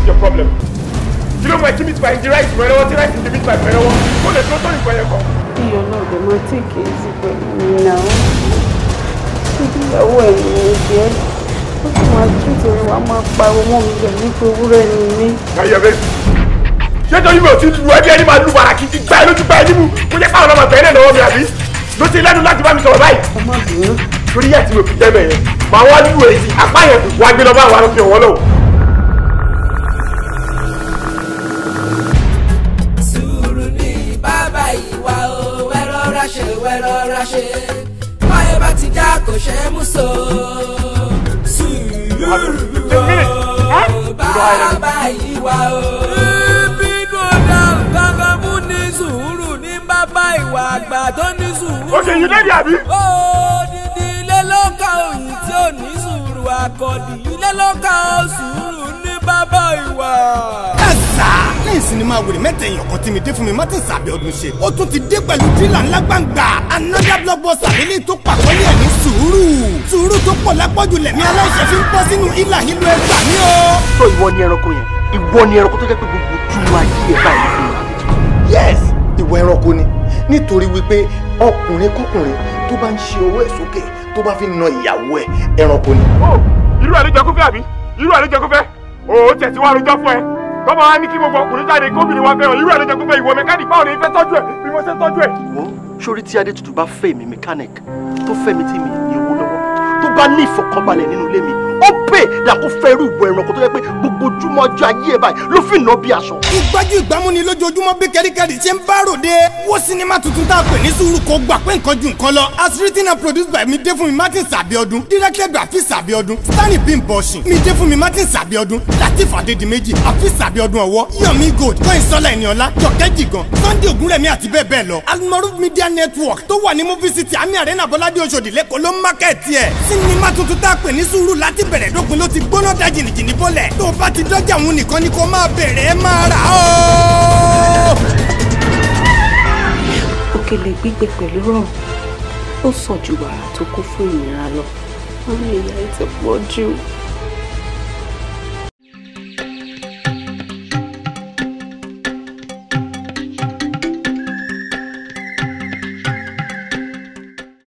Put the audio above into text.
What's your problem? Kí ló mọ ẹ tí meat pie ń di rice mọ́ ẹ lọ́wọ́ tí rice ń di meat pie mọ́ ẹ lọ́wọ́? Kó lè tó tó nǹkan yẹn kan. Iyọ̀ náà dẹ̀ máa take it easy pẹ̀lú mi náà. Ṣé ìyàwó ẹ̀ ni mo jẹ́? Ó sì máa tún tèmi wá máa pariwo mọ́ mi jẹ̀ nípa ewúrẹ́ ni mí. Ayọ̀ bẹ́ẹ̀ ṣé torí mi ò ti lu ẹbí ẹni máa lu wàrà kí n ti gbá ẹ lójú gbá ẹ nímú kó jẹ́ káwọn ọmọ bẹ̀rẹ̀ lọ́wọ́ mi àbí? Ló ti lẹ́nu láti bá mi sọ̀rọ̀ báyìí. Ọmọ bìnrin. Torí yẹ̀ tí mo fi jẹ́ bẹ̀ yẹn, màá wá lù èyí apá yẹn wá gbé lọ bá àwọn arúgbó wọn lọ́wọ́. Sùúrù ní bàbá ìwà o, ẹ rọra ṣe, ẹ rọra ṣe. Báyọ̀ bá ti já kò ṣe é mú so. Sùúrù o, bàbá ìwà o. Ìbínú ọ̀dà kankan fún ní sùúrù ní bàbá ìwà àgbà tó ní sùúrù. Ó ṣe yìí lẹ́bi àbí? Odidi ilé ló ka òyìn tí ò ní sùúrù akọni ilé ló ka sùúrù ní bàbá ìwà. Ẹ̀sà lẹ́yìn sinimá wèrè mẹ́ta èèyàn kan tí mi dé fún mi Martins Abiodun ṣe. Ó tún ti dé pẹ̀lú tírélà ńlá gbàǹgbà. Another blockbuster lélẹ̀ tó pàkọ́lé ẹ̀ ní sùúrù. Sùúrù tó pọ̀ lápọ̀jù lẹ̀mí aláìṣẹ̀ fi ń bọ́ sínú ìlà ìlú ẹgbà ní o. Sọ ìwọ ni ẹranko yẹn, ìwọ ni ẹranko tó jẹ́ pé gbogbo ojú ayé ẹ̀ báyìí fún mi. Yes, ìwọ ẹranko ni nítorí wípé ọkùnrin kọkùnrin tó bá ń ṣe ọwọ́ ẹ̀ sókè tó bá fi na ìyàwó ẹ̀ ẹranko ni. Irú ẹ̀ ló jẹ́ kó fẹ́ àbí? Irú ẹ̀ ló jẹ́ kó fẹ́? Òó tẹ̀ tí wàá rojọ́ fún ẹ. Tọ́mọ wa ní kí gbogbo ọkùnrin jáde kóbìnrin wa fẹ́ràn irú ẹ̀ ló jẹ́ kó fẹ́ ìwọ mẹkáníìkì báwo ni ìfẹ́ tọ́jú ẹ̀ bí wọ́n ṣe ń tọ́jú ẹ̀. Wo sórí tí Adétutù bá fẹ́ mi mechanic tó fẹ́ mi tí mi ní owó lọ́wọ́ tó bá ní ìfọ̀kànbalẹ̀ nínú ilé mi ó pè dà kó fẹ́ irú ìwọ ẹranko tó jẹ́ pé gbogbo ojúmọ́ ọjọ́ ayé ẹ̀ báyìí ló fi nà bí aṣọ. Ìgbájú ìgbámú ni lójoojúmọ́ bí kẹ́ríkẹ́rí ṣe ń bá ròde. Wo sinimá tuntun tá a pè ní sùúrù kò gbà pé nǹkan ju nǹkan lọ. As written and produced by Midéfúnmi Martins Abiodun, directed by Afeez Abiodun, Stanley Bimbosin, Midéfúnmi Martins Abiodun, Lateef Adédìméjì, Afeez Abiodun Ọwọ́, Yomi Gold, Kọ́yìnsọ́lá Ẹniọlá, Jọ̀kẹ́ Jìgàn, Sunday Ògúnrẹ̀mí àti bẹ́ẹ̀ bẹ́ẹ̀ lọ. Almaroof Media Network tó wà ní Movie City Ami Arena Bọ́ládé Oṣòdì Lẹ́kọ̀ọ́ ló ń mákẹ́ẹ̀tì ẹ̀. Sinimá tuntun tá a pè ní sùúrù láti bẹ̀rẹ̀ dópin ló ti gbóná da jìnnìjìnnì bọ́lẹ̀. Tó o bá ti dọ́jà òun nìkan ni kó máa bẹ̀rẹ̀ ẹ máa rà ó. Òkèlè gbígbẹ pẹ̀lú rọrùn ó sàn ju wàrà tó kún fún ìnira lọ. Wọ́n ní ìyá ẹ̀ ti pọ̀ jù.